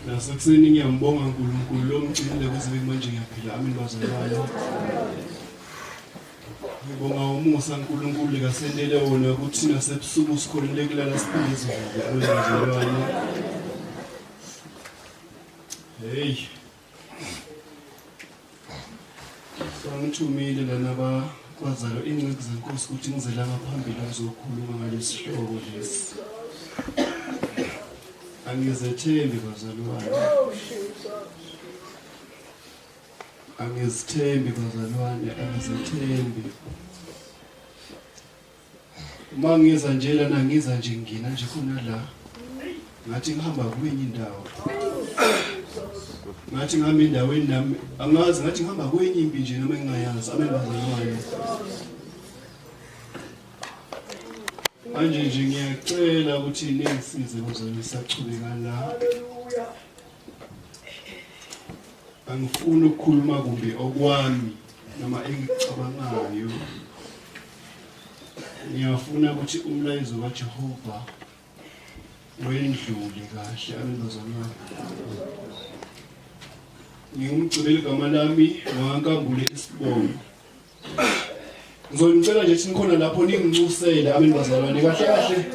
Nasekuseni ngiyambonga uNkulunkulu lomgcinile kuze manje ngiyaphila. Amen bazalwane. Ngibonga umusa uNkulunkulu likasentele wona ukuthi nasebusuku sikhonile kulala siphinde sivuke. Amen bazalwane. Hey. Bangithumile lana bazalwa inceku zenkosi ukuthi ngize la ngaphambili ngizokhuluma ngalesihloko lesi. Angizethembi bazalwane. Angizithembi bazalwane, angizethembi. Uma ngiza nje lana ngiza nje ngina nje khona la. Ngathi ngihamba kwenye indawo. Ngathi ngihamba endaweni nami angazi ngathi ngihamba kwenye impi nje noma ngingayazi amen bazalwane. Manje nje ngiyacela ukuthi ningisize bazalwane sisachubeka la. Angifuni ukukhuluma kumbi okwami noma engikucabangayo. Ngiyafuna ukuthi umlayezo kaJehova wendlule kahle amen bazalwane. Ngingumgcibeli igama lami ngwankambule isibongo. Ngizonicela nje ukuthi nikhona lapho ninginxusele amen bazalwane kahle kahle.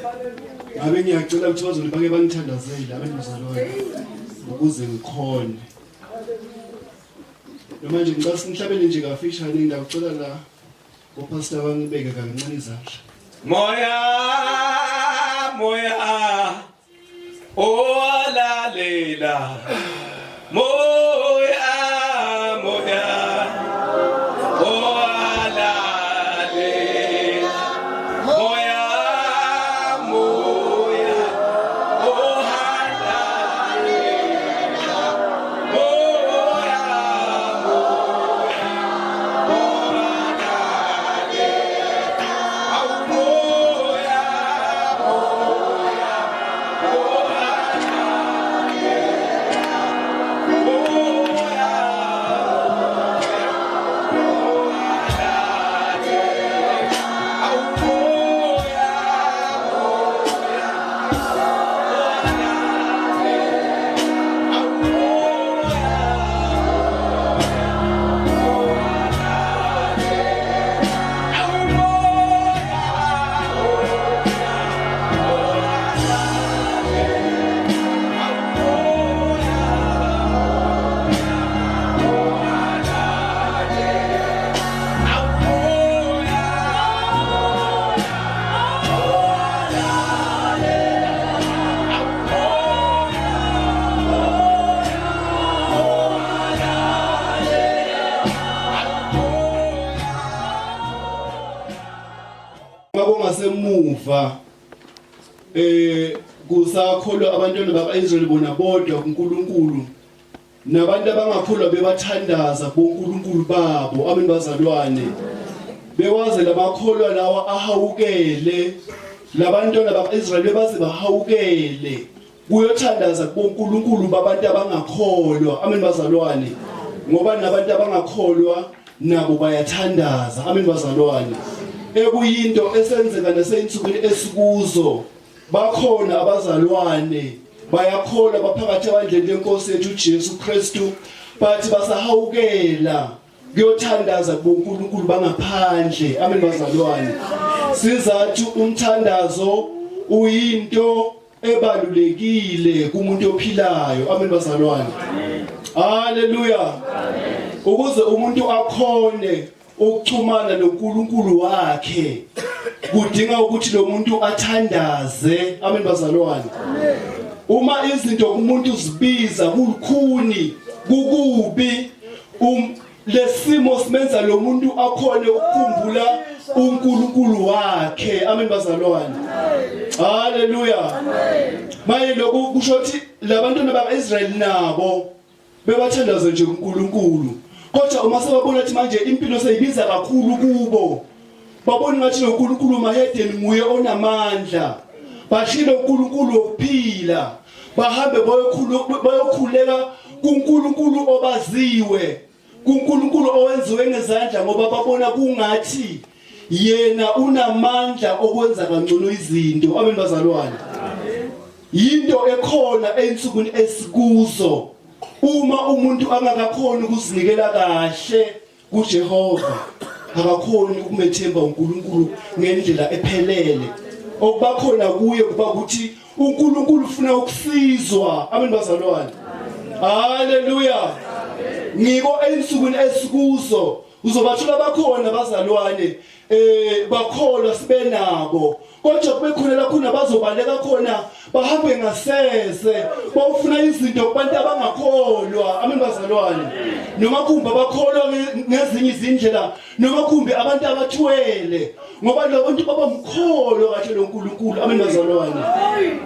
Ngabe ngiyacela ukuthi bazone bake bangithandazele amen bazalwane ukuze ngikhone. Noma nje ngicela sinihlabele nje kafishane ngiyakucela la Opastor bangibeke kancane izandla. Moya moya owalalela moya moya owalalela moya moya owalalela moya Kwakungasemuva eh kusakholwa abantwana bakaIsrael bona bodwa kuNkulunkulu nabantu abangakholwa bebathandaza kuNkulunkulu babo amen bazalwane bewaze labakholwa lawa ahawukele labantwana bakaIsrael bebaze bahawukele kuyothandaza kubonkulunkulu babantu abangakholwa amen bazalwane ngoba nabantu abangakholwa nabo bayathandaza amen bazalwane ekuyinto esenzeka naseyinsukwini esikuzo bakhona abazalwane bayakholwa baphakathi ebandleni lenkosi yethu uJesu Kristu bathi basahawukela kuyothandaza kubonkulunkulu bangaphandle amen bazalwane sizathu umthandazo uyinto ebalulekile kumuntu ophilayo amen bazalwane haleluya ukuze umuntu akhone ukuxhumana noNkulunkulu wakhe. Kudinga ukuthi lo muntu athandaze. Amen bazalwane. Uma izinto kumuntu zibiza kulukhuni, kukubi, lesimo simenza lo muntu akhone ukukhumbula uNkulunkulu wakhe. Amen bazalwane. Haleluya. Maye lokhu kusho ukuthi labantwana bakaIsrael nabo bebathandaza nje kuNkulunkulu, kodwa uma sebabona ukuthi manje impilo seyibiza kakhulu kubo, babona ngathi lo nkulunkulu mahedeni nguye onamandla, bashilo uNkulunkulu wokuphila, bahambe bayokhuleka kuNkulunkulu obaziwe, kuNkulunkulu owenziwe ngezandla, ngoba babona kungathi yena unamandla okwenza kangcono izinto. Amen bazalwane. Yinto ekhona einsukwini esikuzo, uma umuntu angakakhoni ukuzinikela kahle kuJehova, akakhoni ukumethemba uNkulunkulu ngendlela ephelele. Okuba khona kuye kuba ukuthi uNkulunkulu ufuna ukusizwa. Amen bazalwane. Haleluya. Ngiko einsukwini esikuzo uzobathola bakhona bazalwane, bakholwa sibe nabo, kodwa kube khona la khona bazobaleka khona bahambe ngasese bawufuna izinto kubantu abangakholwa. Amen bazalwane. Noma kumbe abakholwa ngezinye izindlela, noma kumbe abantu abathwele, ngoba lo bantu babamkholwa kahle lo nkulunkulu. Amen bazalwane.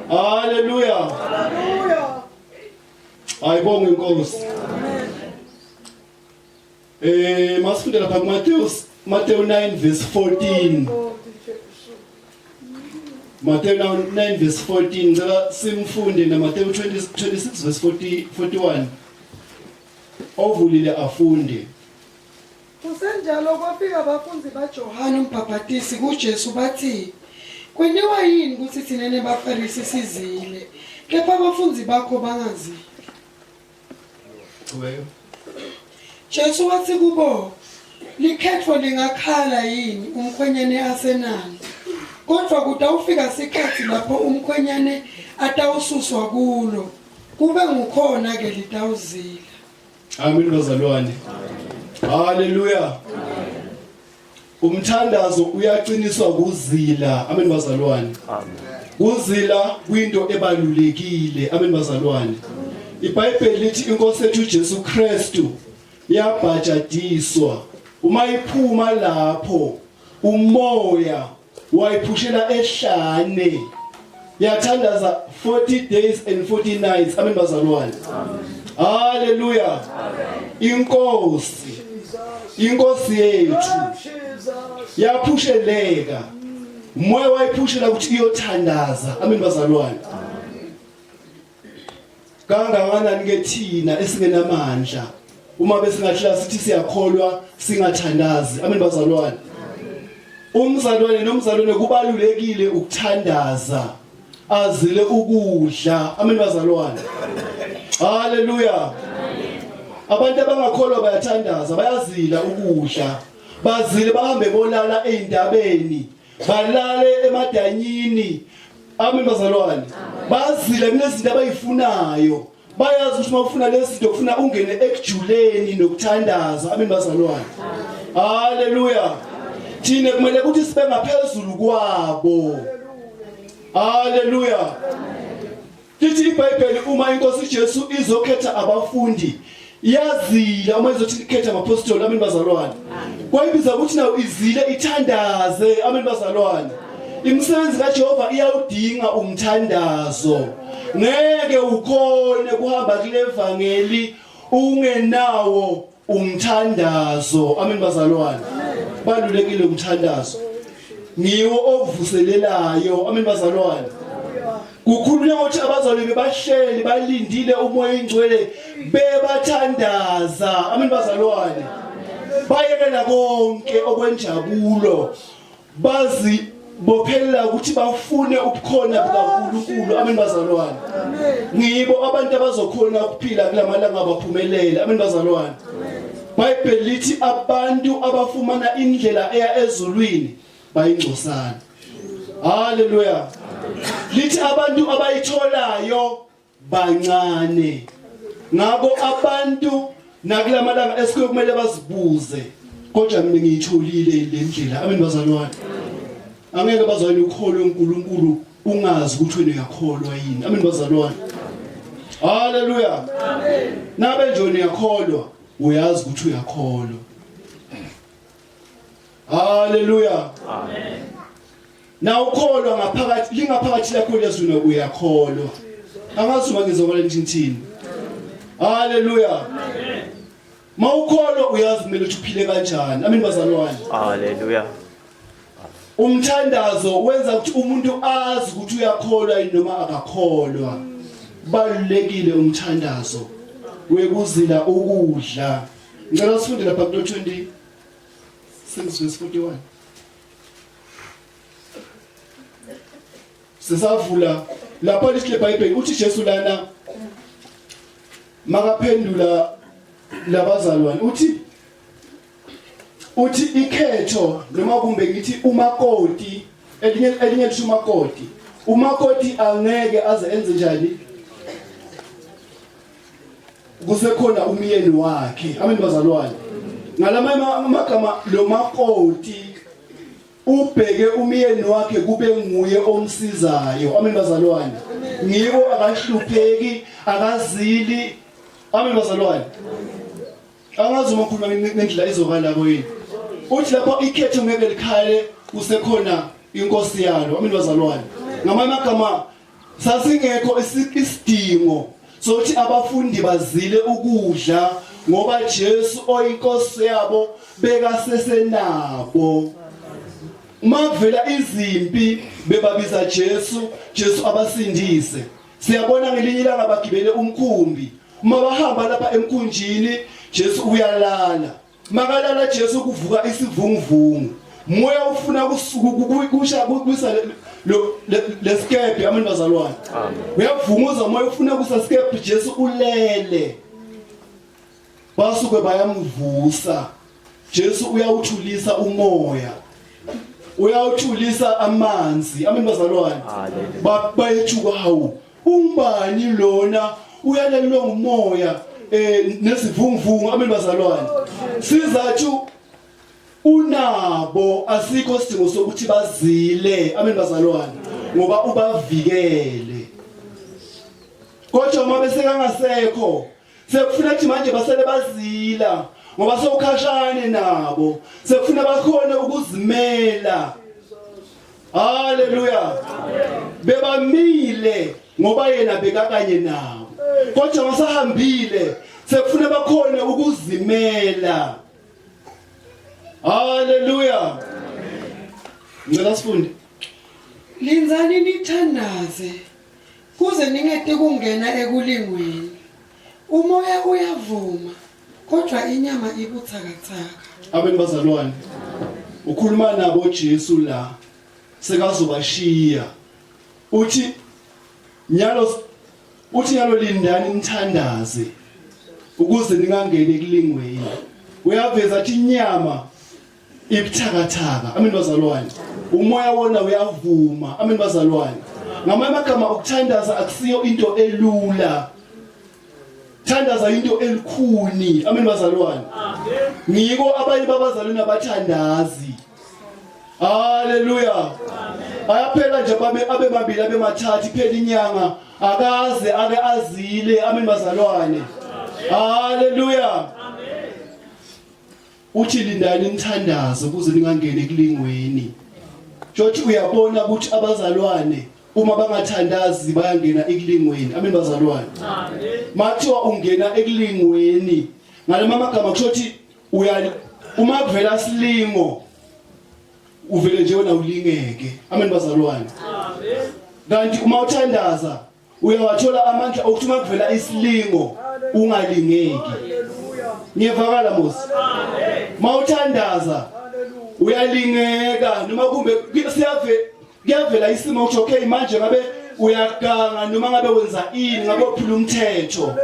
Haleluya. Haleluya. Ayibonge inkosi. Masifunde lapha kuMateus, Matthew 9 verse 14. Matthew 9 verse 14, ngicela simfunde na Matthew 20 26 verse 40 41. Ovulile afunde. Kusenjalo kwafika abafundi baJohane umbhabhatisi kuJesu bathi, Kwentiwa yini ukuthi thina nebaFarisi sizile, kepha abafundi bakho bangazili? Qhubeka. Jesu wathi kubo, Likhetfo lingakhala yini umkhwenyane asenalo? Kodwa kutawufika sikhatsi lapho umkhwenyane atawususwa kulo, kube ngukhona ke litawuzila. Amen bazalwane. Haleluya. Umthandazo uyaqiniswa kuzila. Amen bazalwane. Amen. Kuzila kuyinto ebalulekile. Amen bazalwane. IBhayibheli lithi inkosi yethu Jesu Kristu yabhajadiswa. Uma iphuma lapho umoya wayiphushela ehlane, yathandaza 40 days and 40 nights. Amen bazalwane. Haleluya. Inkosi yethu yaphusheleka, umoya wayiphushela ukuthi iyothandaza. Amen bazalwane. Kangakanani ke thina esingenamandla uma besingahlala sithi siyakholwa singathandazi? Amen bazalwane. Umzalwane nomzalwane kubalulekile ukuthandaza, azile ukudla. Amen bazalwane. Haleluya. Abantu abangakholwa bayathandaza, bayazila ukudla, bazile bahambe bolala ey'ntabeni, balale emadanyini. Amen bazalwane. Bazile kunezinto abayifunayo, bayazi ukuthi uma ufuna lezi zinto kufuna ungene ekujuleni nokuthandaza. Amen bazalwane. Haleluya. Thina kumele ukuthi sibe ngaphezulu kwabo. Haleluya. Lithi iBhayibheli uma inkosi Jesu izokhetha abafundi, yazila uma izothi ikhetha abapostoli. Amen bazalwane. Kwayibiza ukuthi nayo izile ithandaze. Amen bazalwane. Imisebenzi kaJehova iyawudinga umthandazo. Ngeke ukhone kuhamba kule vangeli ungenawo umthandazo. Amen bazalwane. Balulekile umthandazo, ngiwo okuvuselelayo. Amen bazalwane. Kukhulunywa ukuthi abazalwane bebahleli balindile umoya ingcwele, bebathandaza. Amen bazalwane. Bayekela konke okwenjabulo, bazi bophelela ukuthi bafune ubukhona bukaNkulunkulu. Amen bazalwane. Ngibo abantu abazokhona ukuphila kulamalanga abaphumelele. Amen bazalwane. Bhayibheli lithi abantu abafumana indlela eya ezulwini bayingcosana. Haleluya. Lithi abantu abayitholayo bancane. Ngakho abantu nakulamalanga esikuyo kumele bazibuze, kodwa mina ngiyitholile le ndlela. Amen bazalwane. Angeke bazalwane ukholwe uNkulunkulu ungazi ukuthi wena uyakholwa yini. Amen bazalwane. Haleluya. Amen. Nabe nje uyakholwa, uyazi ukuthi uyakholwa. Haleluya. Amen. Na ukholwa ngaphakathi lingaphakathi lakho lezulu uyakholwa. Angazi uma ngizokala nje ngithini. Haleluya. Amen. Mawukholwa uyazi kumele ukuthi uphile kanjani. Amen bazalwane. Haleluya. Umthandazo wenza ukuthi umuntu azi ukuthi uyakholwa yini noma akakholwa. Balulekile umthandazo wekuzila ukudla. Ngicela sifunde lapha kulo 26 verse 41. Sisavula lapha lithi leBhayibheli uthi Jesu lana makaphendula labazalwane uthi uthi ikhetho noma kumbe ngithi umakoti elinye elinye lisho umakoti umakoti angeke aze enze njani kusekhona umyeni wakhe amen bazalwane ngalamanye amagama lo makoti ubheke umyeni wakhe kube nguye omsizayo amen bazalwane ngiko akahlupheki akazili amen bazalwane angazi uma ngikhuluma ngendlela izokala kuyini uthi lapho ikhetho ngeke likhale kusekhona inkosi yalo amen bazalwane ngamanye amagama sasingekho isidingo sokuthi abafundi bazile ukudla ngoba Jesu oyinkosi yabo bekasesenabo uma kuvela izimpi bebabiza Jesu Jesu abasindise siyabona ngelinye ilanga bagibele umkhumbi uma bahamba lapha emkhunjini Jesu uyalala makalala Jesu kuvuka isivunguvungu moya ufuna kusha kusa lesikebhe amen bazalwane uyavunguza moya ufuna kusa sikebhe Jesu ulele basuke bayamvusa Jesu uyawuthulisa umoya uyawuthulisa amanzi amen bazalwane bayethuka hawu ungubani lona uyalelwe ngumoya eh nesivunguvungu amen bazalwane sizathu unabo asikho sidingo sokuthi bazile amen bazalwane ngoba ubavikele kodwa uma bese kangasekho Sekufuna ukuthi manje basele bazila ngoba sewukhashane nabo. Sekufuna bakhone ukuzimela. Haleluya. Bebamile ngoba yena bekakanye nabo. Kodwa masahambile sekufuna bakhone ukuzimela. Haleluya. Ngicela sifunde. Lindzani nithandaze Kuze ningete kungena ekulingweni. Umoya uyavuma, kodwa inyama ibuthakathaka. Amen bazalwane. Ukhuluma nabo Jesu la sekazobashiya. Uthi nyalo uthi nyalo lindani nithandaze ukuze ningangeni ekulingweni. Uyaveza athi inyama ibuthakathaka amen bazalwane umoya wona uyavuma amen bazalwane ngamanye amagama ukuthandaza akusiyo into elula thandaza into elikhuni amen bazalwane ngiko abanye babazalwane abathandazi haleluya ayaphela nje babe abe mabili abe mathathu iphela inyanga akaze ake azile amen bazalwane haleluya Uthi lindani nithandaze ukuze ningangeni ekulingweni. Shothi uyabona ukuthi abazalwane uma bangathandazi bayangena ekulingweni. Amen bazalwane. Amen. Mathiwa ungena ekulingweni. Ngalama magama kusho ukuthi uya uma kuvela silingo uvele nje wena ulingeke. Amen bazalwane. Amen. Kanti uma uthandaza uyawathola amandla okuthi uma kuvela isilingo ungalingeki ngiyevakala Mose mawuthandaza uyalingeka noma kumbe siyave kuyavela isimo ukuthi okay manje ngabe uyaganga noma ngabe wenza ini ngabe uphula umthetho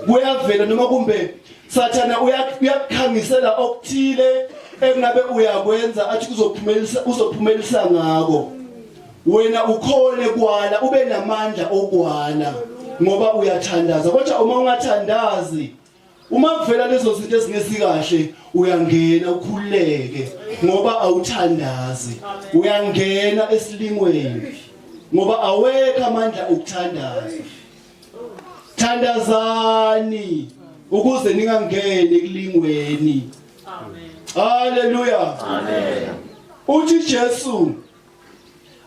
kuyavela noma kumbe sathana uyakukhangisela okuthile engabe uyakwenza athi kuzophumelisa uzophumelisa ngako wena ukhone kwala ube namandla okwala ngoba uyathandaza kodwa uma ungathandazi Uma kuvela lezo zinto ezingesikahle uyangena ukhululeke ngoba awuthandazi. Uyangena esilingweni ngoba awekho amandla okuthandaza. Thandazani ukuze ningangeni ekulingweni. Amen. Haleluya. Amen. Uthi Jesu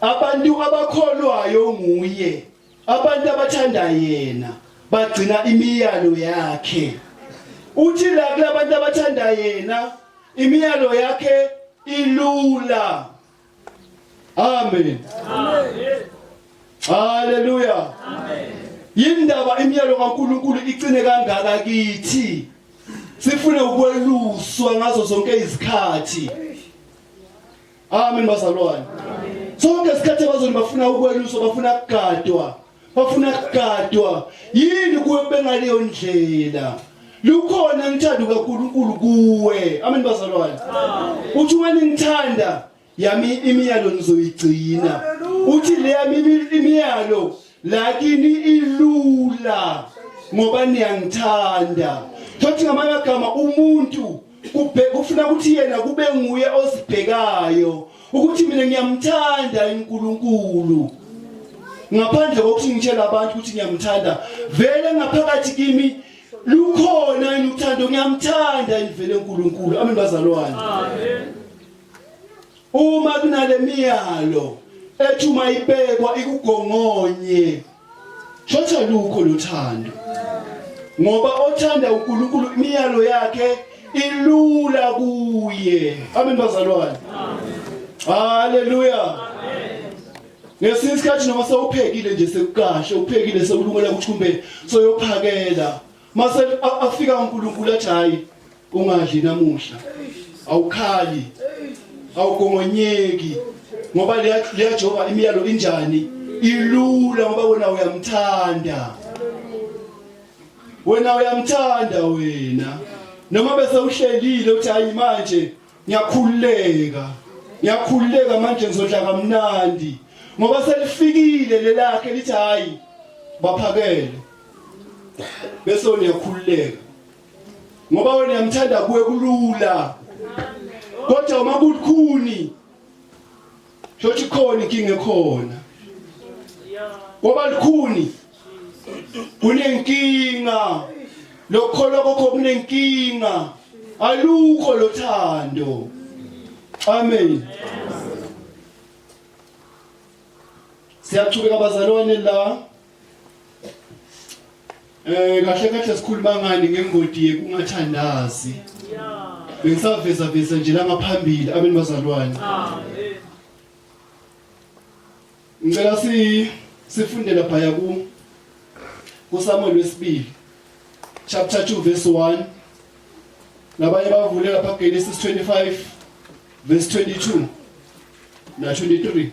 abantu abakholwayo nguye Abantu abathanda yena bagcina imiyalo yakhe. Uthi la kulabantu abathanda yena imiyalo yakhe ilula. Amen. Amen. Haleluya. Amen. Yindaba imiyalo kaNkuluNkulu icine kangaka kithi. Sifune ukweluswa ngazo zonke izikhathi. Amen bazalwane. Sonke isikhathi abazoni bafuna ukweluswa, bafuna kugadwa. Bafuna kugadwa. Yini kuwe bengaleyo ndlela? Lukhona ngithanda kaNkuluNkulu kuwe. Amen bazalwane. Uthi uma ningithanda yami imiyalo nizoyigcina. Uthi le yami imiyalo la kini ilula ngoba niyangithanda. Thothi ngamanye amagama umuntu kufuna ukuthi yena kube nguye osibhekayo ukuthi mina ngiyamthanda uNkulunkulu ngaphandle kokuthi ngitshele abantu ukuthi ngiyamthanda vele ngaphakathi kimi lukhona yini uthando ngiyamthanda yini vele uNkulunkulu amen bazalwane amen uma kunale miyalo ethi uma ibekwa ikugongonye Shotha lukho lothando. Ngoba othanda uNkulunkulu imiyalo yakhe ilula kuye. Amen bazalwane. Haleluya. Ngesinye isikhathi noma sewuphekile nje sekukahle uphekile sekulungela ukuthi kumbe soyophakela. Mase afika uNkulunkulu athi hayi ungadli namuhla. Awukhali. Awugongonyeki ngoba leya Jehova imiyalo injani? Ilula ngoba wena uyamthanda. Wena uyamthanda wena. Noma bese uhlelile uthi hayi manje ngiyakhululeka. Ngiyakhululeka manje ngizodla kamnandi ngoba selifikile lelakhe lithi hayi baphakele. Bese uyakhululeka. Ngoba wena uyamthanda kuwe kulula. Kodwa uma kulikhuni shothi khona inkinga ekhona. Ngoba likhuni kunenkinga. Lokukholwa kwakho kunenkinga. Alukho lothando. Amen. Siyaqhubeka bazalwane la. Eh kahle kahle sikhuluma ngani ngengodi yekungathandazi. Bengisaveza veza nje la ngaphambili abeni bazalwane. Amen. Ngicela si sifunde lapha ya ku kuSamuel wesibili chapter 2 verse 1 labanye bavule lapha Genesis 25 verse 22 na 23.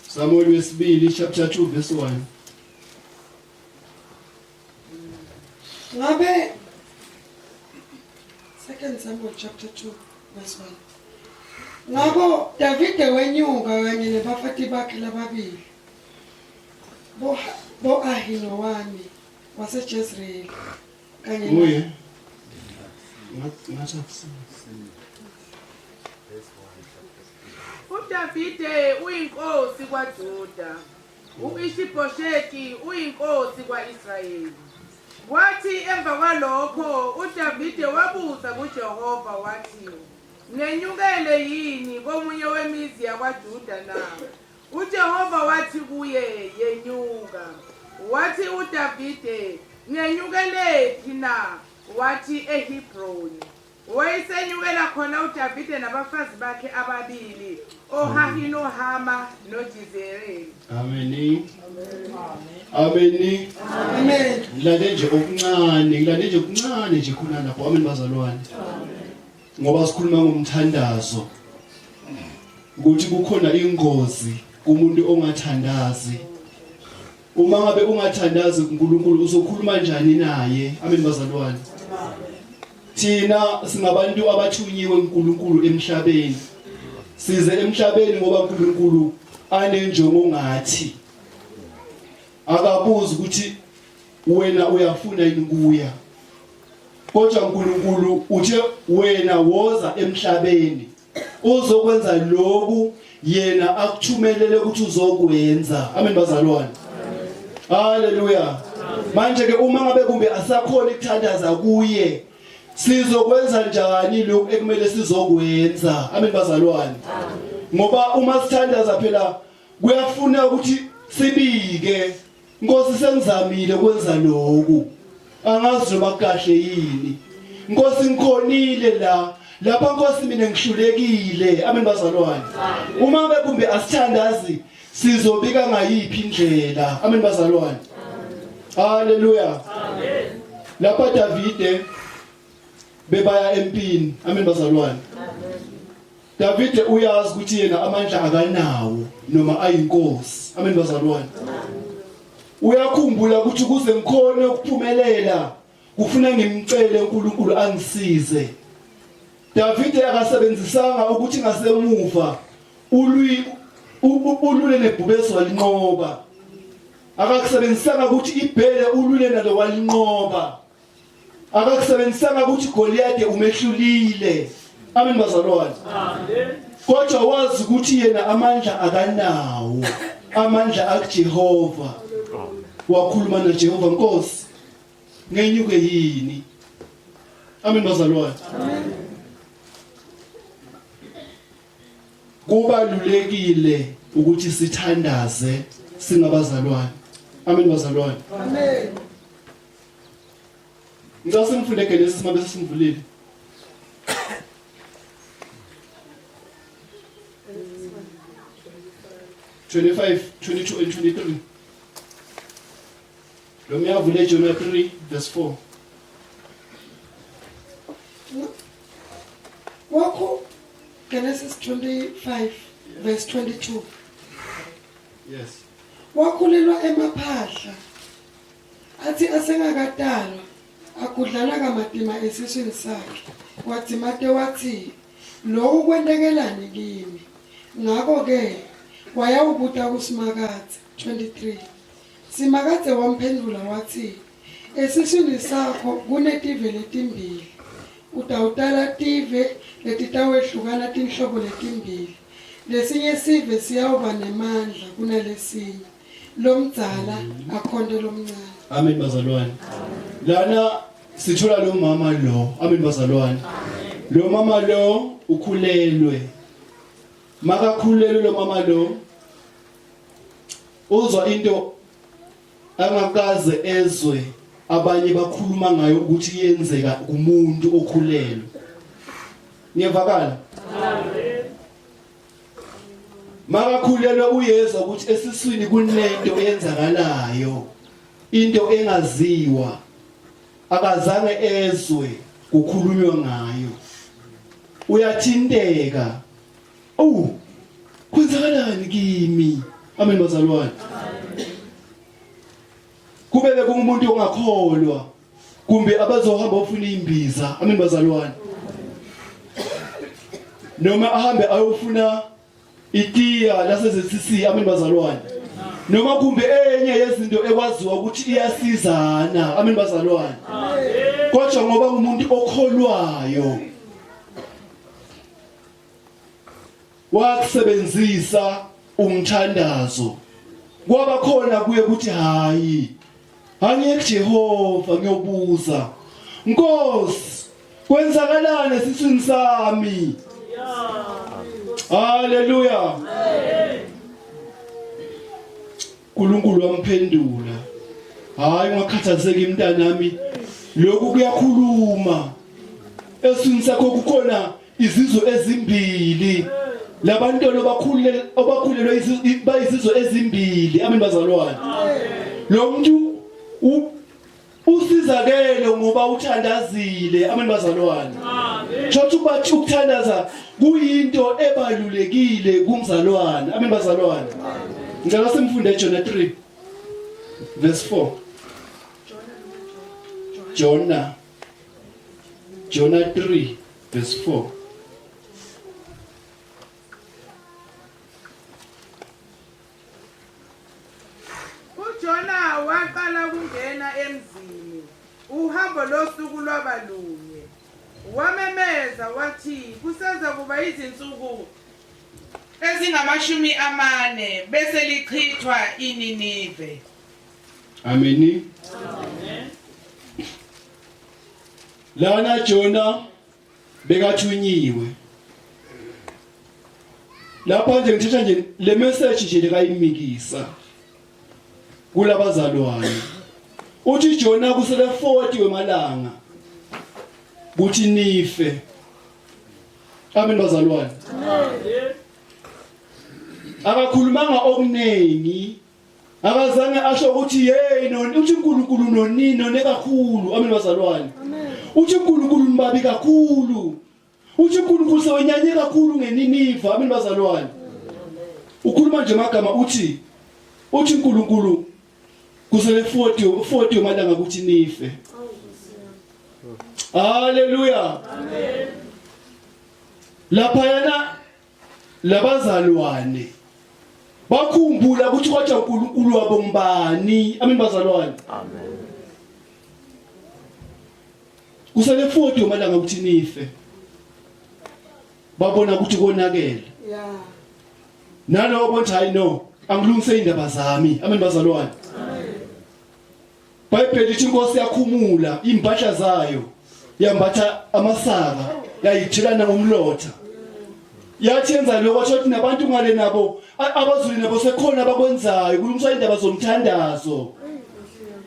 Samuel wesibili chapter 2 verse 1. Ngabe Second Samuel chapter 2 verse 1. Ngakho Davide wenyuka kanye nebafati bakhe lababili bo bo Ahinowami waseJezreyeli kanye Nguye. Ngathi UDavide uyinkosi kwaJuda, u-Ishibhosheti uyinkosi kwa-Israyeli. Kwathi emva kwalokho uDavide wabuza kuJehova wathi, Ngenyukele yini komunye wemizi yakwaJuda na? UJehova wathi kuye, Yenyuka. Wathi uDavide, Ngenyukelephi na? Wathi, EHebroni. Wayesenyukela khona uDavide nabafazi bakhe ababili, oHahinohama noJizereli. Ameni. Ameni. Amen. Ngilande nje okuncane, ngilande nje okuncane nje khona lapho. Amen bazalwane. Ngoba sikhuluma ngomthandazo. Ukuthi kukhona ingozi kumuntu ongathandazi. Uma ngabe ungathandazi uNkulunkulu uzokhuluma njani naye? Amen bazalwane. Thina singabantu abathunyiwe uNkulunkulu emhlabeni. Size emhlabeni ngoba uNkulunkulu anenjongo ngathi. Akabuzi ukuthi wena uyafuna yini kuya. Kodwa uNkulunkulu uthe wena woza emhlabeni uzokwenza lokhu yena akuthumelele ukuthi uzokwenza. Amen bazalwane. Haleluya. Manje ke uma ngabe kumbe asakhona ukuthandaza kuye sizokwenza njani lokhu ekumele sizokwenza? Amen bazalwane. Ngoba uma sithandaza phela kuyafuna ukuthi sibike Nkosi sengizamile kwenza lokhu angazi noma kahle yini Nkosi ngikhonile la lapha Nkosi mina ngihlulekile amen bazalwane uma bekumbe asithandazi sizobika ngayiphi indlela amen bazalwane haleluya amen lapha Davide bebaya empini amen bazalwane Davide uyazi ukuthi yena amandla akanawo noma ayinkosi. Amen bazalwane. Uyakhumbula ukuthi ukuze ngikhone ukuphumelela kufuna ngimcele uNkulunkulu angisize. Davide akasebenzisanga ukuthi ngasemuva ulwi ulule nebhubesi walinqoba. Akakusebenzisanga ukuthi ibhele ulule nalo walinqoba. Akakusebenzisanga ukuthi Goliath umehlulile. Amen bazalwane. Amen. Kodwa wazi ukuthi yena amandla akanawo. Amandla akuJehova. Wakhuluma noJehova Nkosi. Ngenyuke yini? Amen bazalwane. Amen. Kubalulekile ukuthi sithandaze singabazalwane. Amen bazalwane. Amen. Ngicela simfunde Genesis mabe sesimvulile. 25, 22 and 23. Lo miyavule Jonah 3 verse 4. Wakho Genesis 25 verse 22. Yes. Wakhulelwa emaphahla Athi asengakatalwa, agudlana kamatima esiswini sakhe, wadzimate watsi, Loku kwentekelani kimi? Ngako-ke wayawubuta kuSimakadze. 23 Simakadze wamphendvula watsi, Esiswini sakho kunetive letimbili, utawutala tive letitawehlukana tinhlobo letimbili, lesinye sive siyawuba nemandla kunalesinye, lomdzala akhonte lomncane. Amen bazalwane. Lana sithola lo mama lo. Amen bazalwane. Lo mama lo ukhulelwe. Makakhulelwe lo mama lo uzwa into angakaze ezwe abanye bakhuluma ngayo ukuthi iyenzeka kumuntu okhulelwe. Ngiyevakala? Amen. Makakhulelwe uyezwa ukuthi esiswini kunento eyenzakalayo into engaziwa akazange ezwe kukhulunywa ngayo uyathinteka oh kwenzakalani kimi amen bazalwane kube bekungumuntu ongakholwa kumbe abazohamba ofuna imbiza amen bazalwane noma ahambe ayofuna itiya lase-ZCC amen bazalwane noma kumbe enye yezinto ekwaziwa ukuthi iyasizana amen bazalwane kodwa ngoba umuntu okholwayo wakusebenzisa umthandazo kwaba khona kuye ukuthi hayi angiye kuJehova ngiyobuza Nkosi kwenzakalani esiswini sami Haleluya uNkulunkulu wamphendula hayi ungakhathazeki mntanami lokhu kuyakhuluma eswini sakho kukhona izizwe ezimbili labantwana obakhulele obakhulelwe bayizizwe ezimbili amen bazalwane lo muntu usizakele ngoba uthandazile amen bazalwane amen ukuthi ukuthandaza kuyinto ebalulekile kumzalwane amen bazalwane ngicela simfunde Jonah 3 verse 4 Jonah Jona 3 verse 4. UJona waqala ukungena emzini, uhambo losuku lwaba lunye. Wamemeza wathi, kuseza kuba izinsuku ezingamashumi amane bese lichithwa iNinive. Ameni. Amen. Lana Jona bekathunyiwe. Lapha nje ngithetha nje le message nje lekayimikisa kulabazalwane. Uthi Jona kusele 40 wemalanga kuthi nife. Amen bazalwane. Amen. Akakhulumanga okuningi Akazange asho ukuthi hey no uthi uNkulunkulu nonini none kakhulu. Amen bazalwane. Uthi uNkulunkulu nibabi kakhulu. Uthi uNkulunkulu sewenyanye kakhulu ngeNiniva. Amen bazalwane. Ukhuluma nje amagama uthi uthi uNkulunkulu kusele 40 40 yomalanga ukuthi nife. Haleluya. Amen. Lapha yana labazalwane bakhumbula ukuthi kodwa uNkulunkulu wabo ngubani. Amen bazalwane. Amen. Kusele 40 yomalanga ukuthi nife. Babona ukuthi konakele. Yeah. Nalowo bonthi hayi no, angilungise indaba zami. Amen bazalwane. Amen. Bhayibheli lithi inkosi yakhumula impahla zayo yambatha amasaka yayithelana ngomlotha yathi yenza lokho washo ukuthi nabantu ngale nabo abazulu nabo sekhona abakwenzayo kulungiswa indaba zomthandazo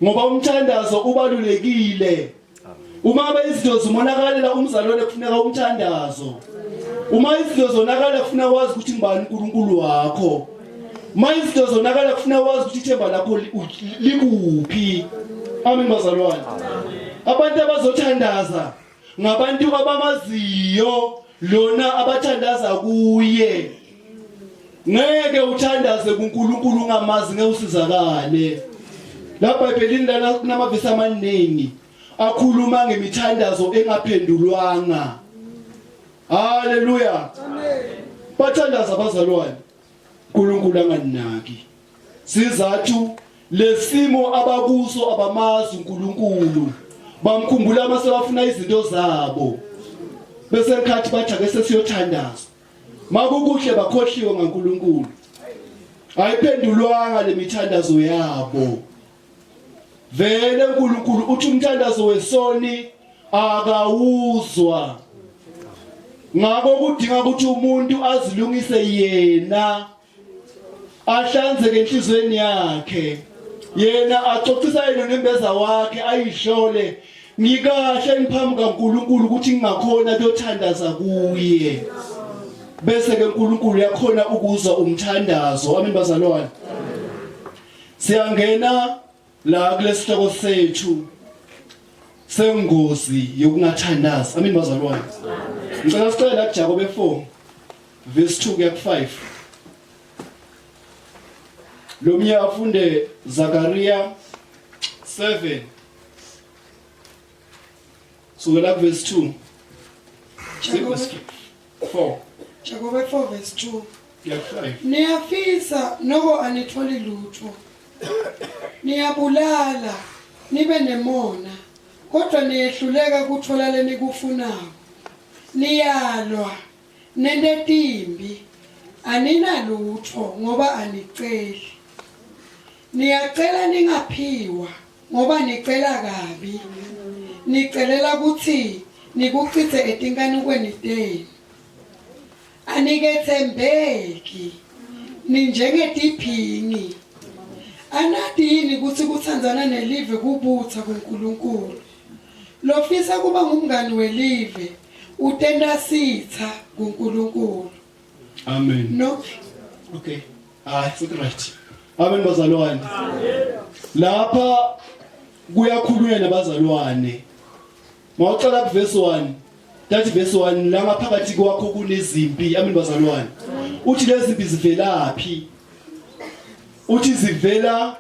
ngoba umthandazo ubalulekile uma ngabe izinto zimonakalela umzalwane kufuneka umthandazo uma izinto zonakala kufuneka wazi ukuthi ngibani uNkulunkulu wakho uma izinto zonakala kufuneka wazi ukuthi ithemba lakho likuphi amen bazalwane abantu abazothandaza ngabantu abamaziyo lona abathandaza kuye ngeke uthandaze kuNkulunkulu ungamazi ngeke usizakale la Bhayibhelini lana kunamavesi amaningi akhuluma ngemithandazo engaphendulwanga haleluya amen bathandaza abazalwane uNkulunkulu anganinaki sizathu lesimo abakuso abamazi uNkulunkulu bamkhumbula uma sebafuna izinto zabo bese ngikhathi bathi ake sesiyothandaza makukuhle bakhohliwe ngaNkulunkulu ayiphendulwanga lemithandazo yabo vele uNkulunkulu uthi umthandazo wesoni akawuzwa ngakho kudinga ukuthi umuntu azilungise yena ahlanzeke enhlizweni yakhe yena axoxisa yena nembeza wakhe ayihlole ngikahle ngiphambi kaNkuluNkulu ukuthi ngingakhona kuyothandaza kuye bese ke uNkulunkulu uyakhona ukuzwa umthandazo amen bazalwane siyangena la kulesihloko sethu sengozi yokungathandazi amen bazalwane ngicela sicela la kuJakobe 4 verse 2 kuya ku5 lo mnye afunde Zakaria 7 sukela ku verse 2 Jakobe 4 Jakobe 4 verse 2 kuya ku5 Niyafisa noko anitholi lutho. Niyabulala nibe nemona kodwa niyehluleka kuthola lenikufunako. Niyalwa nente timbi aninalutho ngoba aniceli. Niyacela ningaphiwa ngoba nicela kabi. Nicelela kutsi nikucitse etinkanukweni tenu. Aniketsembeki ninjengetiphingi. Anati yini kutsi kutsandzana nelive kubutsa kuNkulunkulu? Lofisa kuba ngumngani welive utenta sitsa kuNkulunkulu. Amen. No. Okay. Hayi, futhi right. Amen bazalwane. Lapha kuyakhulunywa nabazalwane. Mawuqala ku verse 1. That verse 1 la ngaphakathi kwakho kunezimpi. Amen bazalwane. Uthi lezi zimpi zivelaphi? Uthi zivela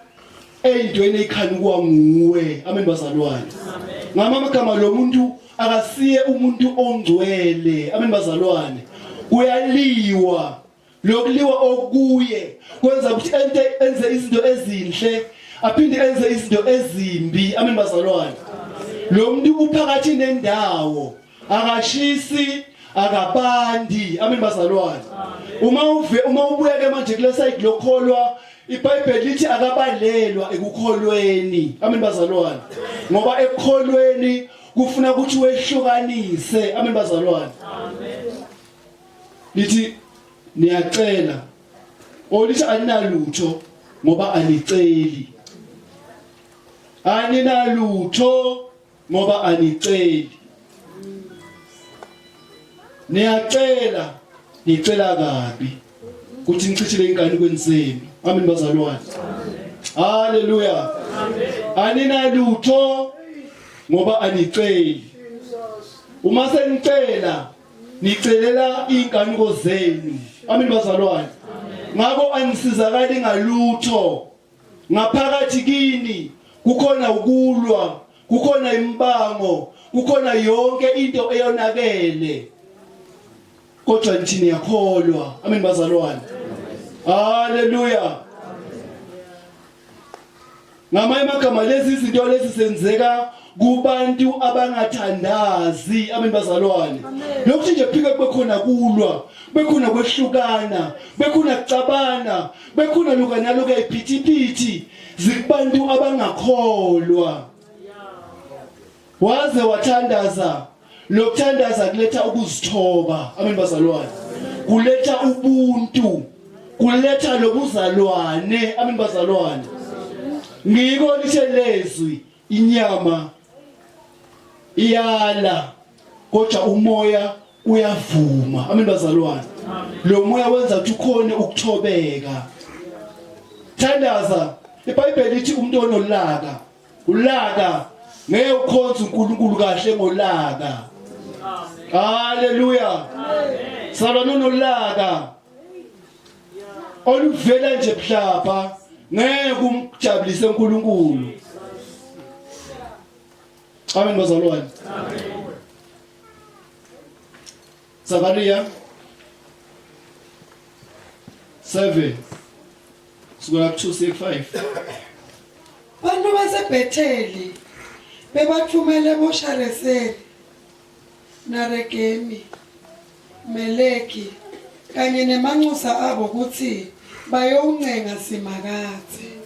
eyintweni ekhanukwa nguwe. Amen bazalwane. Amen. Ngama amagama lo muntu akasiye umuntu ongcwele. Amen bazalwane. Kuyaliwa lokuliwa okuye kwenza ukuthi ente enze izinto ezinhle aphinde enze izinto ezimbi. Amen bazalwane. Lo muntu uphakathi nendawo akashisi akabandi. Amen bazalwane. Uma uve uma ubuya ke manje kule side lokholwa iBhayibheli lithi akabalelwa ekukholweni. Amen bazalwane. Ngoba ekukholweni kufuna ukuthi wehlukanise. Amen bazalwane. Amen. Lithi niyacela. Olithi aninalutho ngoba aniceli. Aninalutho ngoba aniceli. Niyacela nicela kabi kuthi nichithile inkani kwenzeni. Amen bazalwane. Haleluya. Aninalutho ngoba aniceli. Uma senicela nicelela inkanuko zenu. Amen bazalwane. Ngakho anisizakali ngalutho. Ngaphakathi kini kukhona ukulwa, kukhona imbango, kukhona yonke into eyonakele. Kodwa nithi niyakholwa. Amen bazalwane. Haleluya. Ngamanye amagama lezi izinto lezi senzeka kubantu abangathandazi. Amen bazalwane. Lokuthi nje phike kube khona kulwa, bekhona kwehlukana, bekhona kucabana, bekhona lukanaloka iphithiphithi zikubantu abangakholwa. Waze wathandaza lokuthandaza kuletha ukuzithoba. Amen bazalwane. Kuletha ubuntu. Kuletha lobuzalwane. Amen bazalwane. Ngiko lithe lezwi inyama iyala kodwa umoya uyavuma. Amen bazalwane. Lo moya wenza ukuthi ukhone ukuthobeka. Thandaza. IBhayibheli lithi umuntu onolaka Ulaka ngeke ukhonze uNkulunkulu kahle ngolaka. Haleluya. Salwa nolaka. Oluvela nje buhlapha ngeke umjabulise uNkulunkulu. Amen bazalwane. Amen. Zakaria 7 kusukela ku-2 siye ku-5. Bantu baseBhetheli bebathumele boShareseri naRegemi Meleki kanye nemanxusa abo kutsi bayowuncenga Simakadze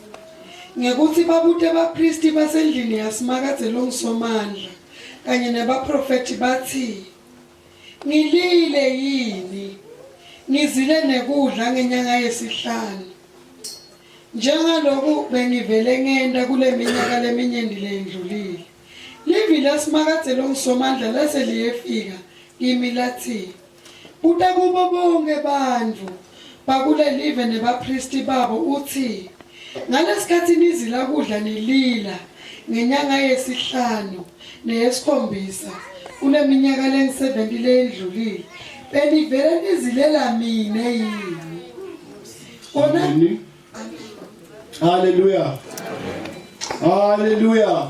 ngekutsi babute baphristi basendlini yaSimakadze longuSomandla kanye nebaphrofethi batsi, Ngilile yini, ngizile nekudla ngenyanga yesihlanu, njengaloku bengivele ngenta kuleminyaka leminyenti leyendlulile? Livi laSimakadze longuSomandla lase liyefika kimi latsi, Buta kubo bonkhe bantfu bakulelive nebaphristi babo utsi, Ngalesikhatsi nizila kudla nilila ngenyanga yesihlanu neyesikhombisa kuleminyaka lengu-70 leyendlulile, benivele nizilela mine yini? Kona Haleluya. Haleluya.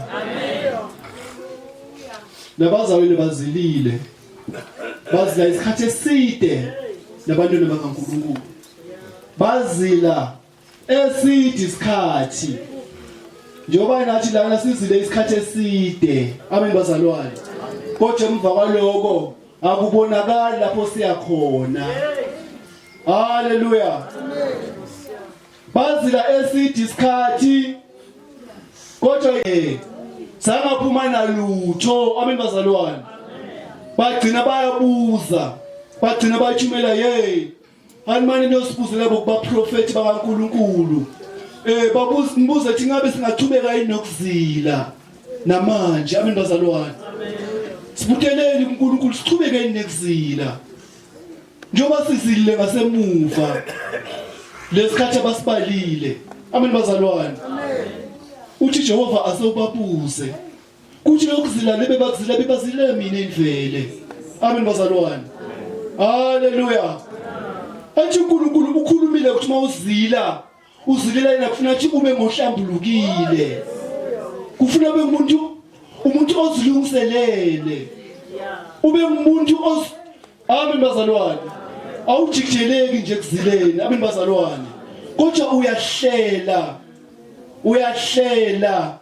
Nabazalwane bazilile. Bazila isikhathi eside nabantwana bakaNkulunkulu. Bazila eside isikhathi. Njengoba nathi lana sizile isikhathi eside. Amen bazalwane. Kodwa emva kwaloko akubonakali lapho siya khona. Haleluya. Bazila eside isikhathi kodwa ke sangaphuma nalutho. Amen bazalwane. Bagcina bayabuza. Bagcina bayithumela hey Hanimane niyosibuzela bokubaprofethi bakaNkuluNkulu. Eh babuza nibuza ukuthi ngabe singachubeka yini nokuzila namanje. Amen bazalwane. Sibuteleni kuNkulunkulu sichubeke yini nekuzila. Njengoba sizile ngasemuva lesikhathi abasibalile. Amen bazalwane. Amen. Uthi Jehova asewubabuze. Kuthi lokuzila lebe bakuzila bebazile mina indvele. Amen bazalwane. Haleluya. Athi uNkulunkulu ukhulumile ukuthi mawuzila uzilela yena kufuna ukuthi ube ngohlambulukile. Kufuna ube umuntu Umuntu ozilungiselele. Ube umuntu oz Amen bazalwane. Awujikijeleki nje kuzileni. Amen bazalwane. Kodwa uyahlela. Uyahlela.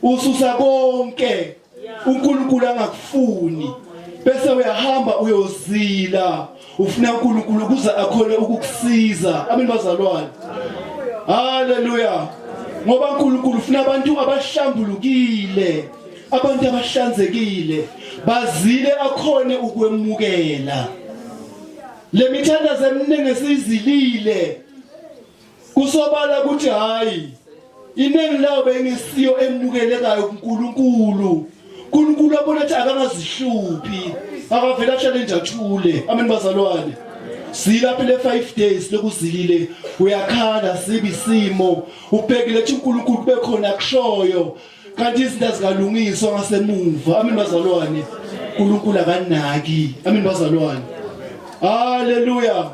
Ususa konke uNkulunkulu angakufuni. Bese uyahamba uyozila. Ufuna uNkulunkulu ukuze akhone ukukusiza. Amen bazalwane. Haleluya. Ngoba uNkulunkulu ufuna abantu abahlambulukile. Abantu abahlanzekile bazile akhone ukwemukela. Le mithandazo eminingi esiyizilile kusobala ukuthi hayi iningi lawo bengisiyo emukelekayo kuNkulunkulu. uNkulunkulu abona ukuthi akangazihluphi akavele ahlale nje athule. Amen bazalwane. Sila phela 5 days lokuzilile uyakhala sibi isimo ubhekile ukuthi uNkulunkulu kube khona akushoyo kanti izinto azikalungiswa ngasemuva. Amen bazalwane. uNkulunkulu akanaki. Amen bazalwane. Haleluya.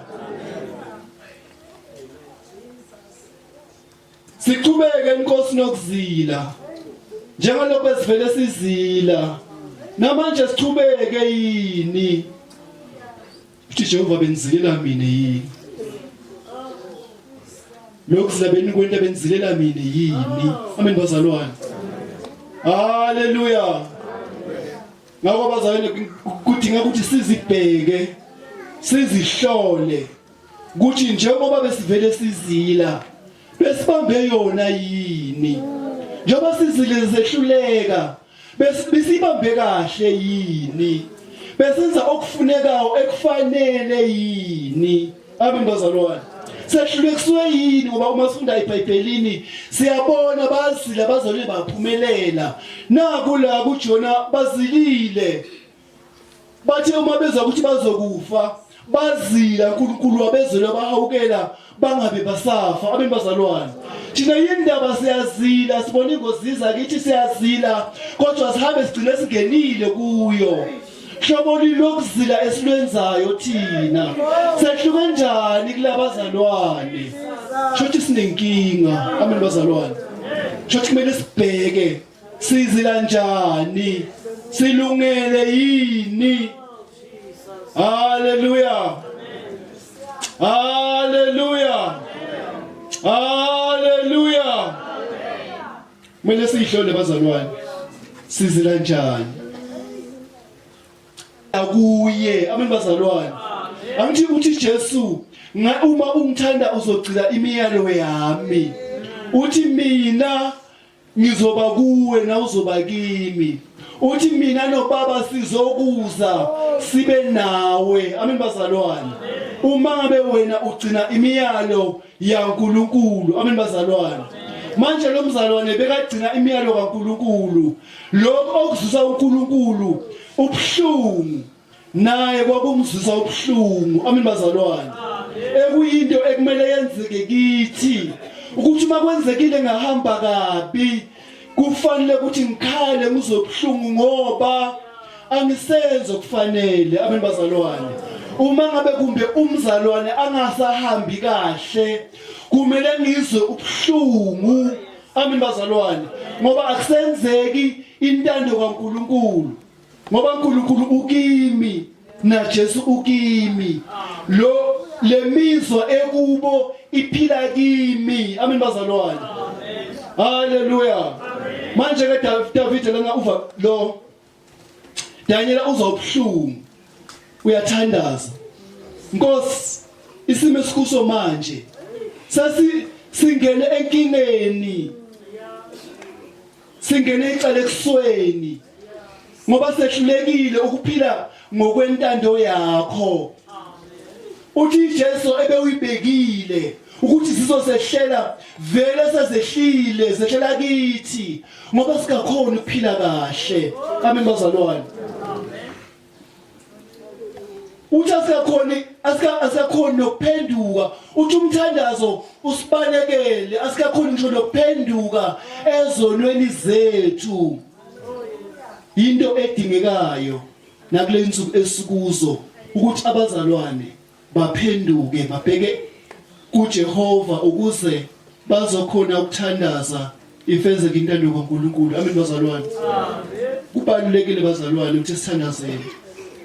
Siqhubeke inkosi nokuzila. Njengalokho esivele sizila. Namanje siqhubeke yini? Uthi Jehova benzilela mina yini? Lokhu zilabeni kwento benzilela mina yini? Amen bazalwane. Haleluya. Ngakho bazalwane kudinga ukuthi sizibheke sizihlole ukuthi njengoba besivele sizila besibambe yona yini njengoba sizile zehluleka besibambe kahle yini besenza okufunekayo ekufanele yini amen bazalwane sehlulekiswe yini ngoba uma sifunda iBhayibhelini siyabona bazila bazalwane baphumelela naku la kuJona bazilile Bathe uma bezwa ukuthi bazokufa bazila uNkulunkulu wabezwela bahawukela bangabe basafa. Amen bazalwane. Thina yindaba siyazila sibona ingozi iza kithi siyazila kodwa sihambe sigcine singenile kuyo. Hlobo lokuzila esilwenzayo thina sehluke njani kulabazalwane? Shothi sinenkinga. Amen bazalwane. Shothi kumele sibheke Sizila njani? Silungele yini? Haleluya. Haleluya. Haleluya. Kumele siyihlole bazalwane. Sizila njani? Akuye. Amen bazalwane. Angithi uthi Jesu uma ungithanda uzogcina imiyalo yami. Uthi mina Ngizoba kuwe na uzoba kimi. Uthi mina nobaba sizokuza sibe nawe. Amen bazalwane. Uma ngabe wena ugcina imiyalo yaNkuluNkulu. Amen bazalwane. Manje lo mzalwane bekagcina imiyalo kaNkuluNkulu. Lokho okuzusa uNkulunkulu ubuhlungu naye kwakumzwisa ubuhlungu. Amen bazalwane. Ekuyinto ekumele yenzeke kithi ukuthi uma kwenzekile ngahamba kabi kufanele ukuthi ngikhale ngizwe ubuhlungu ngoba angisenzo kufanele. Amen bazalwane. Uma ngabe kumbe umzalwane angasahambi kahle kumele ngizwe ubuhlungu. Amen bazalwane. Ngoba akusenzeki intando kaNkuluNkulu. Ngoba uNkulunkulu ukimi na Jesu ukimi. Lo lemizwa ekubo iphila kimi. Amen bazalwane. Haleluya. Manje ke David lana uva lo Daniel uzwa ubuhlungu. Uyathandaza. Nkosi isimo esikuso manje sesi singene enkingeni. Singene icala ekusweni ngoba sehlulekile ukuphila ngokwentando yakho. Uthi Jesu ebewuyibekile ukuthi sizosehlela vele sezehlile zehlela kithi ngoba singakhona ukuphila kahle. Amen bazalwane. Uthi asikakhoni asikakhoni nokuphenduka uthi umthandazo usibalekele asikakhoni ngisho nokuphenduka ezonweni zethu into edingekayo nakule nsuku esikuzo ukuthi abazalwane baphenduke babheke kuJehova ukuze bazokhona ukuthandaza. Ifezeke intando kaNkulunkulu. Amen bazalwane. Amen. Kubalulekile bazalwane ukuthi sithandazele.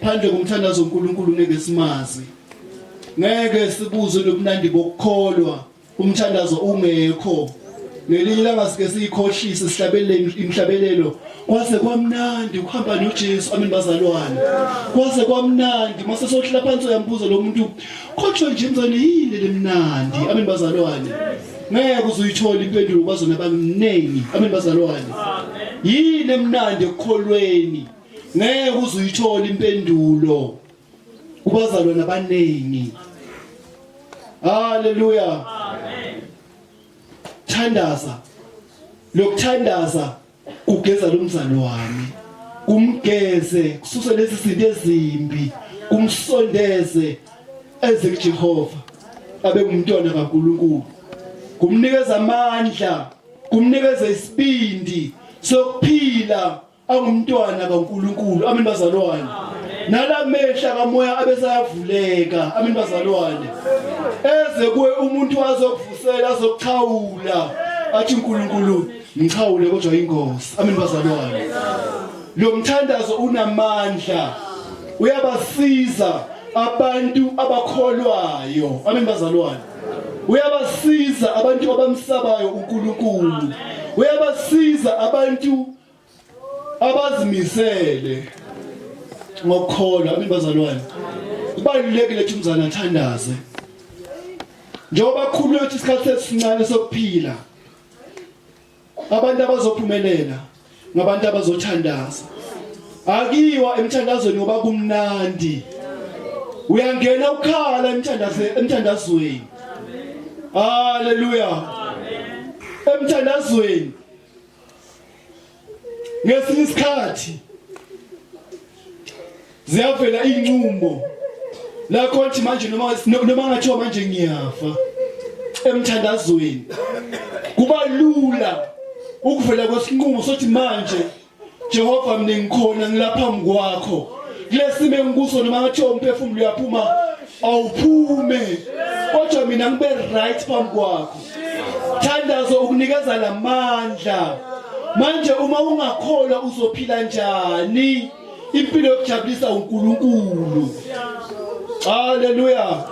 Phandle komthandazo uNkulunkulu ngeke simazi. Ngeke sibuze nobunandi bokukholwa umthandazo ungekho. Ngelinye ilanga sike siyikhohlise sihlabelele imhlabelelo kwase kwamnandi ukuhamba noJesu. Amen bazalwane. Kwase kwamnandi mase sohlala phansi uyambuza lo muntu kodwa nje mzane yini lemnandi. Amen bazalwane. Ngeke uzuyithola impendulo kwazona abaningi. Amen bazalwane. Yini emnandi ekukholweni? Ngeke uzuyithola impendulo kubazalwane abaningi. Haleluya. Amen. Thandaza. Lokuthandaza kugeza lomzalwane. Kumgeze kususe lezi zinto ezimbi, kumsondeze eze kuJehova. Abe ngumntwana kaNkuluNkulu. Kumnikeza amandla, kumnikeza isibindi sokuphila angumntwana kaNkuluNkulu. Amen bazalwane. Nalamehla kamoya abesayavuleka. Amen bazalwane. Eze kuwe umuntu azokuvusela azokuchawula. Athi uNkulunkulu ngichawule kodwa ingozi. Amen bazalwane. Lo mthandazo unamandla. Uyabasiza abantu abakholwayo. Amen bazalwane. Uyabasiza abantu abamsabayo uNkulunkulu. Uyabasiza abantu abazimisele ngokukholwa. Amen bazalwane. Kubalulekile ukuthi umzana athandaze. Njengoba khulunywa ukuthi isikhathi esincane sokuphila abantu abazophumelela ngabantu abazothandaza. Akiwa emthandazweni ngoba kumnandi. Uyangena ukhala emthandaze emthandazweni. Haleluya. Emthandazweni ngesinye isikhathi ziyavela inqumo la khonthi manje noma noma ngathiwa manje ngiyafa emthandazweni kuba lula ukuvela kwesinqumo sothi manje Jehova mina ngikhona ngilapha kwakho kulesimo engikuso noma ngathiwa umphefumulo uyaphuma awuphume kodwa mina ngibe right phambi kwakho thandazo ukunikeza lamandla manje uma ungakholwa uzophila njani impilo yokujabulisa uNkulunkulu. Haleluya.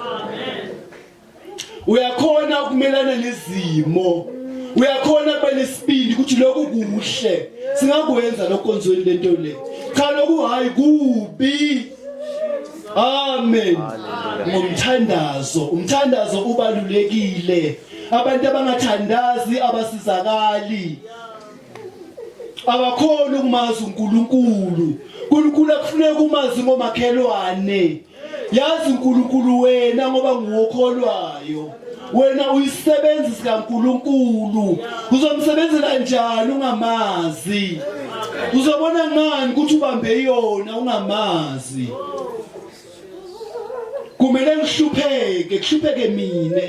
Uyakhona ukumelana nezimo, uyakhona kuba nesibindi ukuthi lokhu kuhle singakwenza lokonzweni lento le, cha lokhu hayi kubi. Amen. Ngomthandazo, umthandazo ubalulekile. Abantu abangathandazi abasizakali. Abakhona ukumazi uNkulunkulu. uNkulunkulu akufuneka umazi ngomakhelwane. Yazi uNkulunkulu wena ngoba nguwokholwayo. Wena uyisebenzi sikaNkulunkulu. Uzomsebenzela njani ungamazi? Uzobona ngani ukuthi ubambe yona ungamazi? Kumele ngihlupheke, kuhlupheke mina.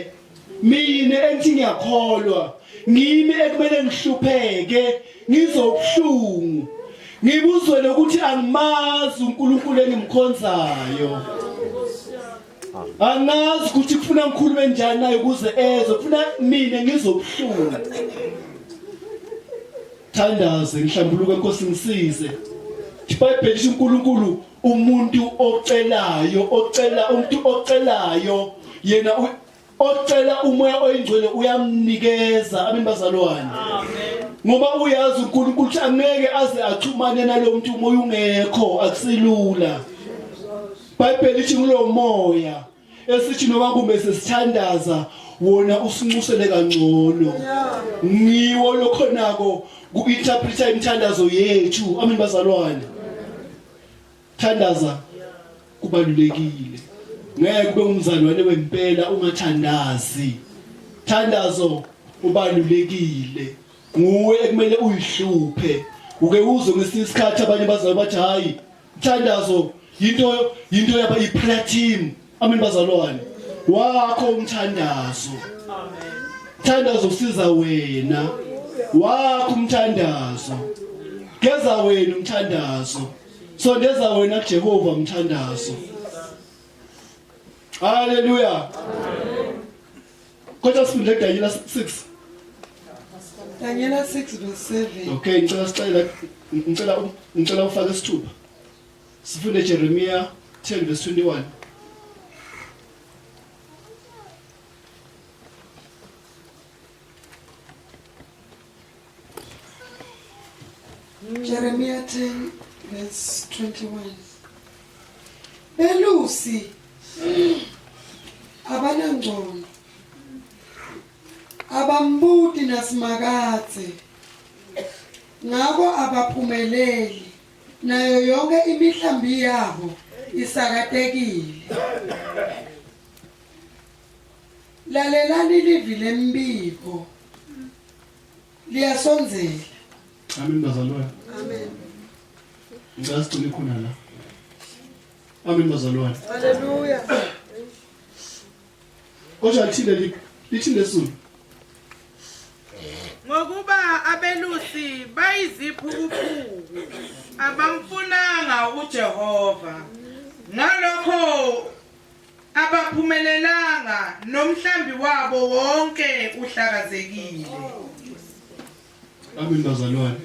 Mina engithi ngiyakholwa, ngimi ekumele ngihlupheke, ngizwe ubuhlungu. Ngibuzwe lokuthi angimazi uNkulunkulu engimkhonzayo. Angazi ukuthi kufuna ngikhulume njani naye ukuze ezwe, kufuna mina ngizwe ubuhlungu. Thandaze ngihlambuluke Nkosi ngisize. IBhayibheli lithi uNkulunkulu umuntu ocelayo, ocela umuntu ocelayo yena ocela umoya oyingcwele uyamnikeza. Amen bazalwane. Amen. Ngoba uyazi uNkulunkulu ukuthi angeke aze axhumane nalomuntu umoya ungekho, akusilula. IBhayibheli lithi kulomoya esithi noma kumbe sesithandaza wona usinxusele kangcono ngiwo lokhonako ku-interpreta imithandazo yethu. Amen bazalwane. Thandaza kubalulekile. Ngeke kube umzalwane wempela ungathandazi. Thandazo ubalulekile. Nguwe ekumele uyihluphe. Uke uzwe ngesinye isikhathi abanye bazalwane bathi hayi Mthandazo yinto yinto yaba i-prayer team. Amen bazalwane. Wakho umthandazo. Amen. Thandazo usiza wena. Wakho umthandazo. Geza wena umthandazo. Sondeza wena kuJehova umthandazo. Hallelujah. Kodwa sifunde Daniel 6. Daniela 6 verse 7. Okay, ngicela sicela ngicela ngicela ufake isithupha. Sifunde Jeremiah 10 verse 21. Jeremiah 10 verse 21. Belusi abanangcono abambuti nasimakathe ngako abaphumeleli nayo yonke imihlambi yabo isakatekile. Lalelani livi lembiko liyasondzela. Amen bazalwane. Amen. Ngicela sigcine khona la. Amen bazalwane. Hallelujah. Kodwa lithile lithini lesizulu? Ngokuba abelusi bayiziphukuphuku abamfunanga uJehova. Ngalokho abaphumelelanga nomhlambi wabo wonke uhlakazekile. Amen bazalwane.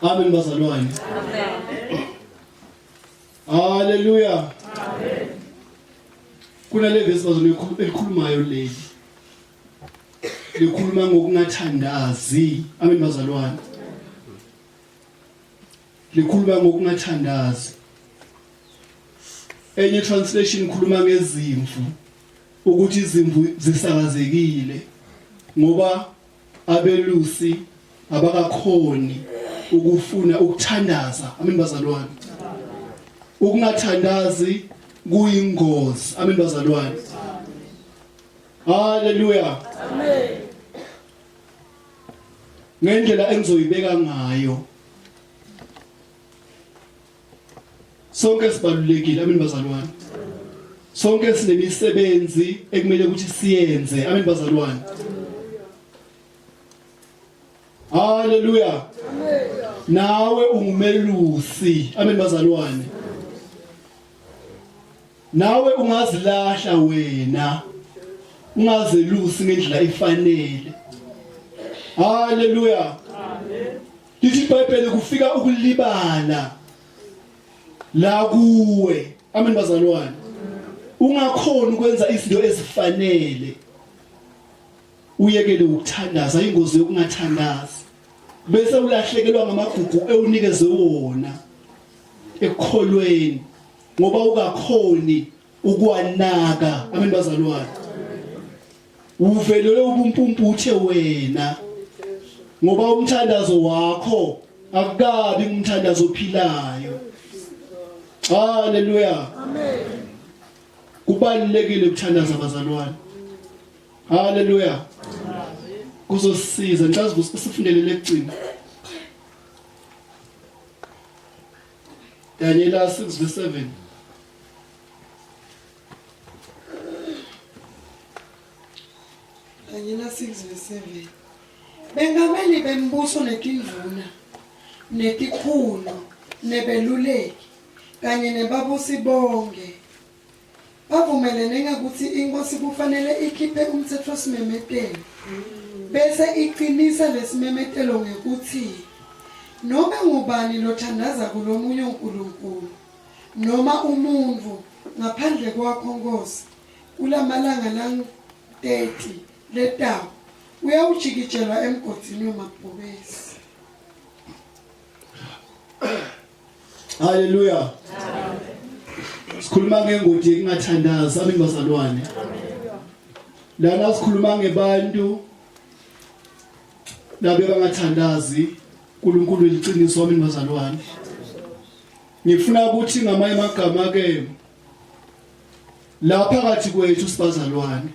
Amen bazalwane. Amen. Hallelujah. Amen. Kunale verse bazalwane elikhulumayo leli. Likhuluma ngokungathandazi. Amen bazalwane. Likhuluma ngokungathandazi. Enye translation ikhuluma ngezimvu ukuthi izimvu zisakazekile ngoba abelusi abakakhoni ukufuna ukuthandaza. Amen bazalwane. Ukungathandazi kuyingozi. Amen bazalwane. Hallelujah. Amen. Ngendlela engizoyibeka ngayo sonke sibalulekile. Amen bazalwane. Sonke sinemisebenzi ekumele ukuthi siyenze. Amen bazalwane. Haleluya. Amen. Nawe ungumelusi. Amen bazalwane. Nawe ungazilahla wena. Ungazelusi ngendlela efanele. Haleluya. Amen. Lithi iBhayibheli kufika ukulibala la kuwe. Amen bazalwane. Ungakhona ukwenza izinto ezifanele. Uyekele ukuthandaza ingozi yokungathandazi. Bese ulahlekelwa ngamagugu ewunikeze wona ekukholweni ngoba ukakhoni ukwanaka. Amen bazalwane. Uvelelwe ubumpumputhe wena ngoba umthandazo wakho akukabi umthandazo ophilayo. Haleluya. Amen. Kubalulekile ukuthandaza bazalwane. Haleluya. Kuzosisiza ngicela sifundele lekugcina. Daniel 6 verse 7. Daniela 6 verse 7. Bengameli bembuso netindvuna netikhulu nebeluleki kanye nebabusi bonke bavumelene ngekutsi inkosi kufanele ikhiphe umtsetfosimemetelo bese icinisa lesimemetelo ngekutsi nobe ngubani lothandaza kulomunye unkulunkulu noma umuntfu ngaphandle kwakho Nkhosi kulamalanga langu-30 letako uyawujikijelwa emgodzini wemabhubesi. Haleluya. Sikhuluma ngengodi yokungathandazi amen bazalwane. Lana sikhuluma ngebantu labe bangathandazi uNkulunkulu eliqiniso amen bazalwane. Ngifuna ukuthi ngamanye amagama ke la phakathi kwethu sibazalwane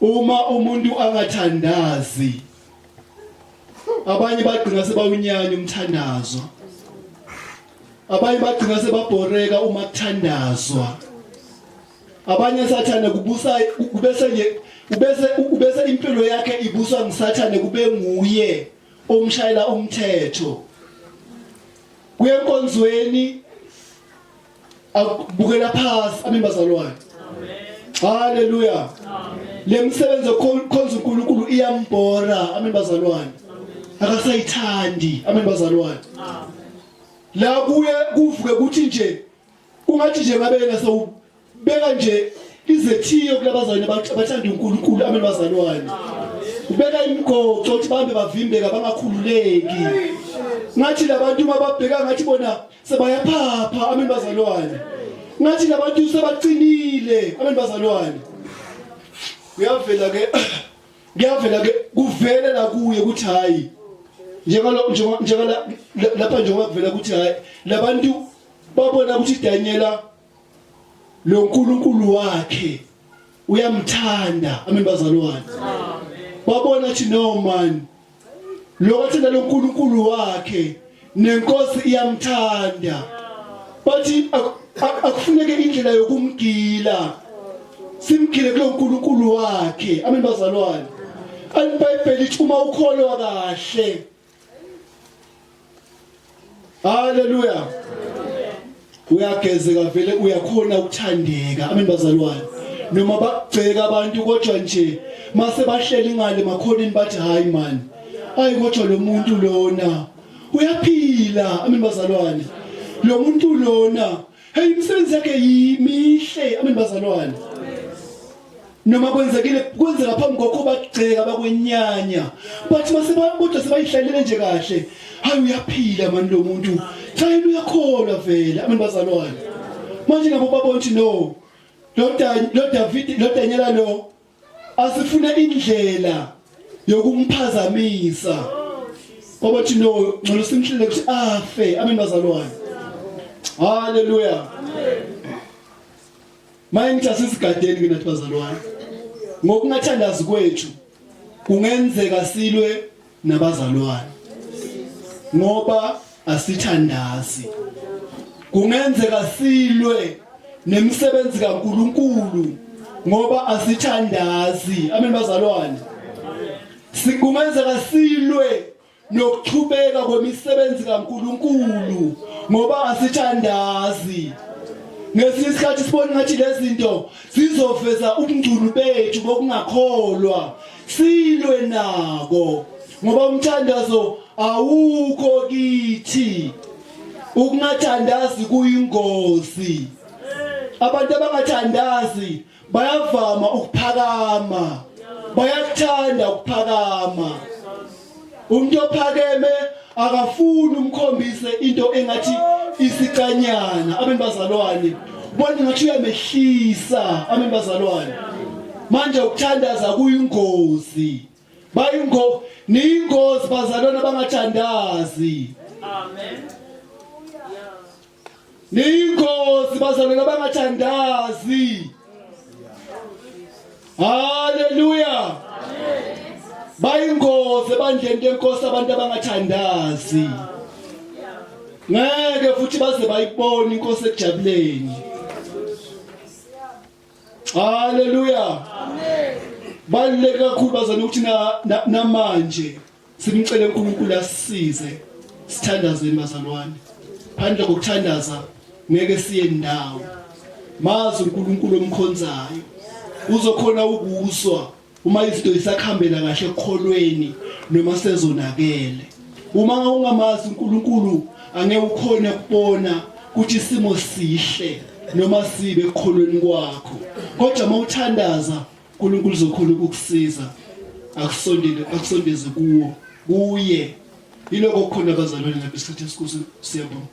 uma umuntu angathandazi abanye bagcina sebawunyanya umthandazo abanye bagcina sebabhoreka uma kuthandazwa abanye sathane kubusa kubese nje ubese ubese impilo yakhe ibuswa ngusathane kube nguye omshayela umthetho kuye enkonzweni akubukela phasi amen bazalwane. Amen. Haleluya. Amen. Lemsebenzi okhonza uNkulunkulu iyambhora. Amen bazalwane. Akasayithandi. Amen bazalwane. La kuye kuvuke kuthi nje kungathi nje ngabe yena sewubeka nje izethiyo kulabazalwane abathanda uNkulunkulu. Amen bazalwane. Ubeka imigoqo ukuthi bahambe bavimbeka bangakhululeki. Ngathi labantu uma babheka ngathi bona sebayaphapha. Amen bazalwane. Ngathi labantu sebaqinile. Amen bazalwane. Kuyavela ke kuyavela ke kuvele la kuye ukuthi hayi njengalo njengala lapha njengoba kuvela ukuthi hayi labantu babona ukuthi Daniela lo nkulunkulu wakhe uyamthanda. Amen bazalwane. Babona ukuthi no man, lo wathanda lo nkulunkulu wakhe nenkosi iyamthanda, bathi akufuneke indlela yokumgila, simgile kulo nkulunkulu wakhe. Amen bazalwane. IBhayibheli lithi uma ukholwa kahle, haleluya, uyagezeka vele, uyakhona ukuthandeka. Amen bazalwane. Noma bakugceka abantu, kodwa nje mase bahleli ngale makhoneni bathi hayi man, hayi kodwa lo muntu lona uyaphila. Amen bazalwane. Lo muntu lona, hey, imisebenzi yakhe yimihle. Amen bazalwane. Noma kwenzekile kwenzeka phambi kwakho bagceka bakwenyanya, bathi mase kodwa sebayihlalele nje kahle, hayi uyaphila mani lo muntu, cha yena uyakholwa vele. Amen bazalwane. Manje nabo babona ukuthi no, lo David, lo Daniela lo, asifune indlela yokumphazamisa. Kwabathi no, ngcono simhlele ukuthi afe. Amen bazalwane. Haleluya. Maye ngithi asisigadeni ke nathi bazalwane. Ngokungathandazi kwethu kungenzeka silwe nabazalwane. Ngoba asithandazi. Kungenzeka silwe nemisebenzi kaNkuluNkulu ngoba asithandazi. Amen bazalwane. Sikungenzeka silwe nokuchubeka kwemisebenzi kaNkuluNkulu ngoba asithandazi. Ngesinye isikhathi sibona ngathi lezi zinto zizoveza ubungculu bethu bokungakholwa, silwe nako ngoba umthandazo awukho kithi. Ukungathandazi kuyingozi. Abantu abangathandazi bayavama ukuphakama, bayakuthanda ukuphakama. Umuntu ophakeme akafuni umkhombise into engathi isicanyana. Amen bazalwane. Bona ngathi uyamehlisa. Amen bazalwane. Manje ukuthandaza kuyingozi. Bayingo niyingozi bazalwane abangathandazi. Amen. Niyingozi bazalwane abangathandazi. Haleluya. Bayingozi ebandleni lenkosi abantu abangathandazi. Ngeke futhi baze bayibone inkosi ekujabuleni. Haleluya. Amen. Baluleke kakhulu bazalwane ukuthi namanje simcele uNkulunkulu asisize sithandazeni bazalwane. Phandle kokuthandaza ngeke siye ndawo. Mazi uNkulunkulu omkhonzayo uzokhona ukuzwa uma izinto zisakhambela kahle ekukholweni noma sezonakele. Uma ungamazi uNkulunkulu angeke ukhone ukubona ukuthi isimo sihle noma sibe ekukholweni kwakho. Kodwa uma uthandaza uNkulunkulu uzokhona ukukusiza akusondele, akusondeze kuwo kuye. Yiloko okukhona bazalwane lapha isikhathi esikuso. Siyabonga.